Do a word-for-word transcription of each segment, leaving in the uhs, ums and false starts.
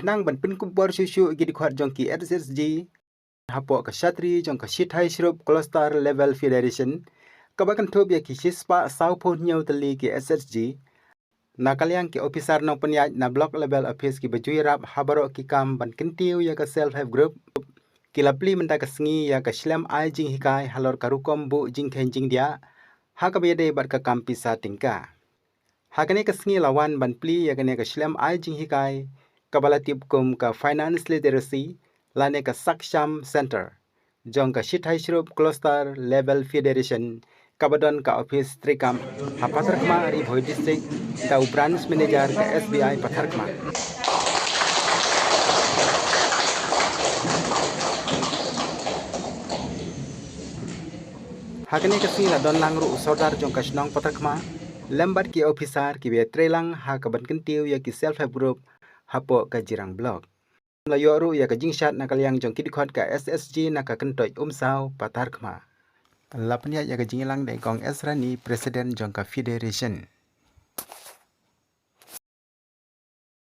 Tang ban pynkupbor shuh shuh ïa ki dkhot jong ki S H G hapoh ka shatri jong ka Shithai Shrup Cluster Level Federation, kaba kynthup ïa ki shispah sawphew hynñiew tylli ki S H G, na ka liang ki officer nongpynïaid na block level office kiba ju ïarap ha baroh ki kam ban kyntiew ïa ka self help group, ki la plie mynta ka sngi ïa ka shlem ai jinghikai halor ka rukom buh jingkheiñ jingdiah ha kaba ïadei bad ka kam pisa tyngka. Ha kane ka sngi la wan ban plie ïa kane ka shlem ai jinghikai kaba la tip kum ka Finance Literacy lane ka Saksham Center jong ka Shithai Shrup Cluster Level Federation, kaba don ka office treikam ha Patharkhmah, Ri Bhoi District, da u Branch Manager ka S B I Patharkhmah. Ha kane ka sngi la don lang ruh u sordar jong ka shnong Patharkhmah lem bad ki officer kiba ïatreilang ha kaban kyntiew ïa ki self help group hapoh ka Jirang Block. La ïoh ruh ïa ka jingshad na ka liang jong ki dkhot ka S H G na ka kyntoit Umsaw, Patharkhmah. La pynïaid ïa ka jingïalang da i Kong Esrani, President jong ka Federation.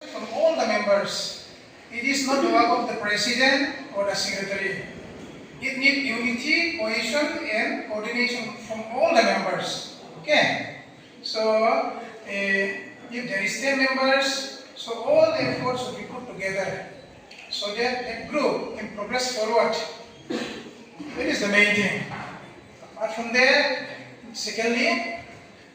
From all the members. It is not the work of the president or the secretary. It needs unity, cohesion, and coordination from all the members. Okay? So, eh, if there is ten members, so all the efforts should be put together so that that group can progress forward. That is the main thing. Apart from that, secondly,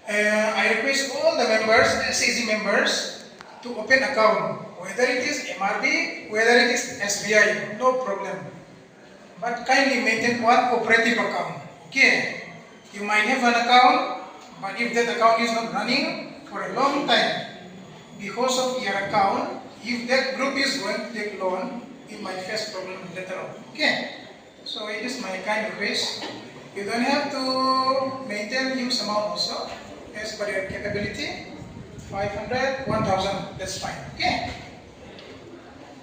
uh, I request all the members, S H G members, to open account, whether it is M R B, whether it is S B I, no problem. But kindly maintain one operative account. Okay? You might have an account, but if that account is not running for a long time, because of your account, if that group is going to take loan, it might face problem later on. Okay? So it is my kind request. You don't have to maintain huge amount also, as per your capability. Five hundred, one thousand, that's fine. Okay?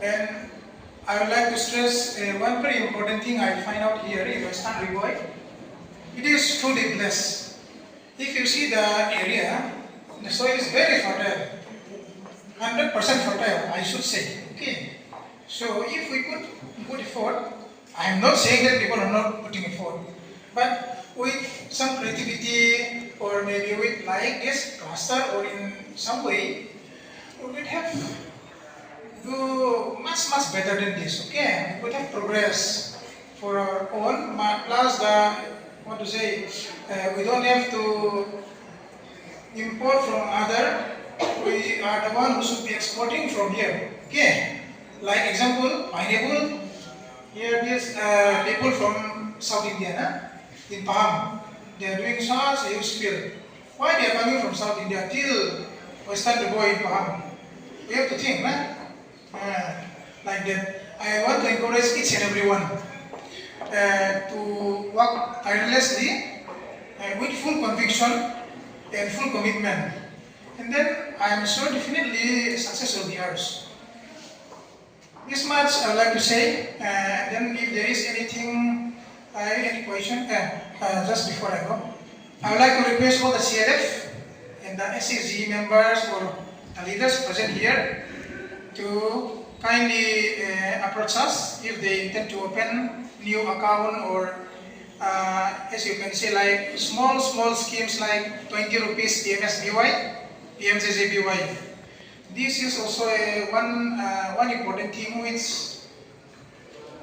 And I would like to stress, uh, one very important thing I find out here in Western Ri Bhoi. It is truly blessed. If you see the area, the soil is very fertile, hundred percent fertile, I should say. Okay. So if we put good effort, I am not saying that people are not putting effort, but with some creativity or maybe with like this cluster or in some way, we would have do much, much better than this, okay? We could have progress for our own, ma-, plus the, what to say, uh, we don't have to import from other, we are the one who should be exporting from here, okay? Like example, pineapple, here this, uh, people from South India, na? In Pahang, they are doing such a huge field. Why they are coming from South India till Western Ri Bhoi in Pahang? We have to think, na? Uh, like that. I want to encourage each and everyone, uh, to work tirelessly, uh, with full conviction and full commitment. And then I am sure definitely success will be ours. This much I would like to say. Uh, then if there is anything, uh, any question, uh, uh, just before I go, I would like to request all the C L F and the S H G members or the leaders present here to kindly, uh, approach us if they intend to open new account or, uh, as you can say, like small, small schemes like twenty rupees P M S B Y, P M J J B Y. This is also a one, uh, one important thing which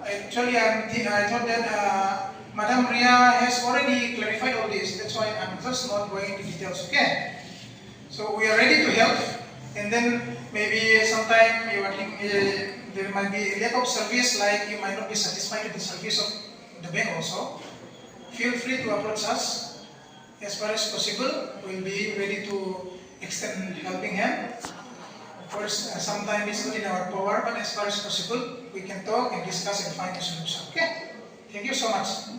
actually I'm thi-, I thought that, uh, Madam Ria has already clarified all this. That's why I'm just not going into details. Okay. So we are ready to help, and then maybe sometime you are think, uh, there might be a lack of service, like you might not be satisfied with the service of the bank also. Feel free to approach us. As far as possible, we'll be ready to extend helping hand. Of course, uh, sometimes it's not in our power, but as far as possible, we can talk and discuss and find a solution. Okay? Thank you so much.